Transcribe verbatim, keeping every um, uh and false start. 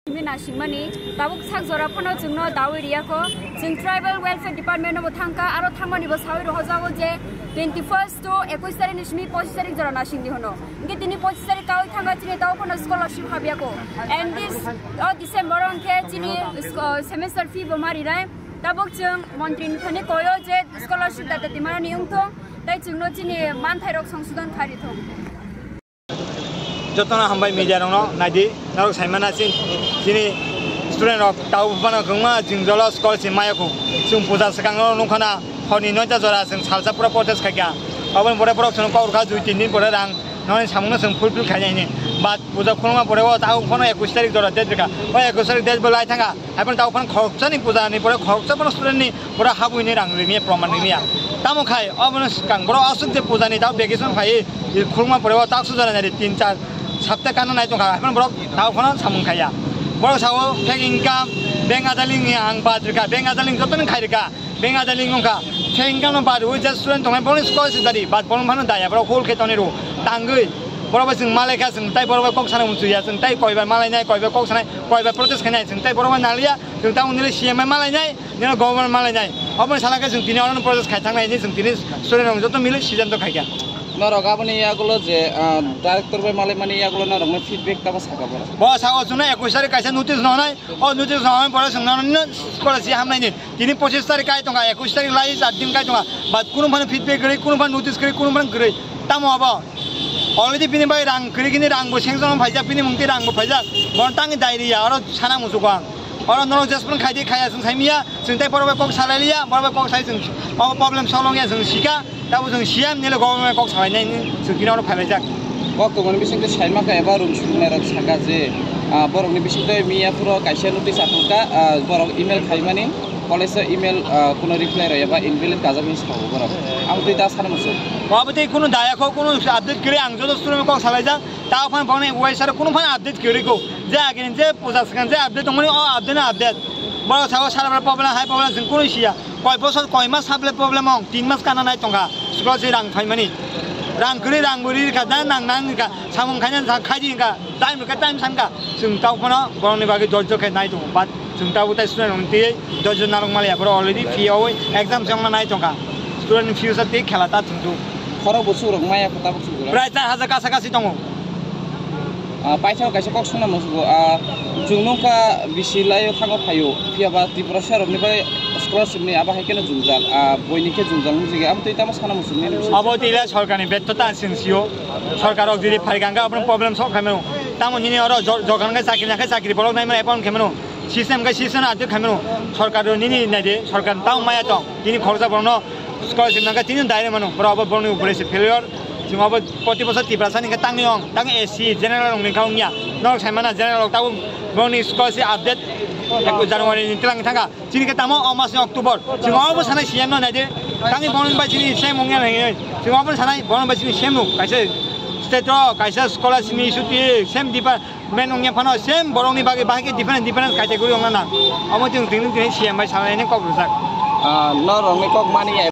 Simi naisingmani, tabuk sak jora phano chwngno dawi riyakho. Chwng Tribal Welfare Department no bo thangkha, aro thangmani bo sawi rohojago je twenty first to ekush tarik ni simi pochis tarik jora naisingdi hwno. Hwnkhe tini pochis tarik kawi thangkha, chini tabuk phano scholarship habyakho. And this, o December o hwnkhe chini sko-, semester fee bo marinai. Tabuk chwng montri ni thani koyo je scholarship data timarani wngthong, tei chwngno chini manthairok songsodon kharithok. Jotono hambai media rokno naidi, norok saimana sin, chini student rok tau phano kwbangma jing jolo scholarship maya khu. Chwng puja swkango nukha na, horni noita jora chwng salsa pura protest khaikha. Oboni pore borok chwngno kok rwkha dui tin din pore rang noni samungno chwng fulfill khainai hini. But puja khulma pore o tau phano ekush tarik jora date rwkha. O ekush tarik date bo lai thangkha. Hai phano tau phano khoroksani puja ni pore khoroksa phano student ni pore habui ni rang rini proman rini ya. Tamo khai obono swkang borok aswk je puja ni tau vacation phai khulma pore o tak sujana nai tin char sapta kana nai tongkha. Hai phano borok tau phano samung khaiya. Borok sao fake income, bank adaling ni ang bad rika, bank adaling joto ni khai rika. Bank adaling wngkha, fake income no bad rwi je student tongnai borokni scholarship dari, but borok phano daya, borok hol khe tonwi rwo, tangwi. Borok bai chwng malai kha, chwng tai borok bai kok sana muchung ya, chwng tai koi bai malai nai, koi bai kok sanai, koi bai protest khainai, chwng tai borok bai naliya, chwng tai unile C M bai malai nai, nini government malai nai. Oboni sala khe chwng tini oro protest khai thangnai, chwng tini student rok joto mili siddhanto khai kha. Norok aboni yagulo je, ah, director bai malai mani yagulo norokno feedback tamo saka borok? Bo sao chwngno ekush tarik kaisa notice no nai, o notice no nai pore chwngno scholarship hamnai ni. Tini pochis tarik kai tongkha, ekush tarik lai char din kai tongkha. But kunu phano feedback kwrwi, kunu phano notice kwrwi, kunu phano kwrwi. Tamo abo? Already bini bai rang kwrwi kini rang bo sanction phaijak, bini mungti rang bo phaijak. Bono tangwi dai riya, oro sana muchungo ang. Oro norok jesprang khai di khaya chwng sai miya, chwng tai borok bai kok salai liya, borok bai kok sai chwng abo problem solve wngya chwng sika. Tabo chwng C M nile government kok salai nai chwng tini oro phailaijak. Kok tongmani bisingtwi saimaka eba rung suknairok saka je, ah, borokni bisingtwi miya phuro kaisa notice aphangkha, ah, borok email khaimani. College o email, ah, kuno reply rw eba invalid kajak hinwi sao borok. Ang twi ta sana muchung. Obo tei kuno daya kho, kuno update kwrwi, ang joto student kok salaijak. Ta phano bongni waisa kuno phano update kwrwi kho. Je agini je puja swkang je update tongmani o update no update. Borok sao sara problem hai problem chwng kuno siya. Koi bosor koi mas haple problem ong, tin mas kana nai tongkha. Scholarship rang phaimani. Rang kwrwi rang bwrwi rikha, da nang nang rikha. Samung khaina sa khaidi wngkha, time rwkha, time sankha. Chwng tau phano borokni bagwi dojjo khe nai tongo, but chwng tau tai student rokni twiwi dojjo narwk maliya, borok already phiyogwi exam se wngna nai tongkha. Student ni future tei khela ta thwngthuk. Khorok buchuk rok maya kho tabuk chwng rok. Prai char hajar kasa kasi tongo. Ah, paithago kaisa kok sungna muchungo, ah, chwng nukha bisi laio thango phaio, phiyaba Tripura sir rokni bai scholarship ni abo hai kheno jwngjal, ah, boini khe jwngjal wngwi jagwi, abo twi tamo sana muchungo nini bisingtwi? Abo twi le sorkarni betho ta chwng sio. Sorkar rok jodi phaikha hwnkhe abono problem solve khaimano. Tamo nini oro jo-, jorkar hwnkhe chakri nakhe chakri borok naimano appoint khaimano. System hwnkhe system no update khaimano. Sorkar rok nini naide, sorkar tamo maya tong. Tini khoroksa borokno scholarship nangkhe tini direct mano. Borok abo borokni upore se failure. Chwng abo proti bosor Tiprasa ni hwnkhe tangni ong, tang S C general rokni wngkha wngya. Norok saimana general rok tabuk borokni scholarship update eko January ni twlang thangkha. Chini khe tamo o mas ni October. Chwng obo sanai C M no naidi. Tangni borok bai chini C M wngya nai. Chwng obo sanai borok bai chini C M no kaisa state o kaisa scholarship ni issue ti same department wngya phano same borok ni bagwi bahai khe different different category wngna nang. Omo chwng tini tini C M bai sanai ni kok rwjak. Ah, norok ni kok mani ya.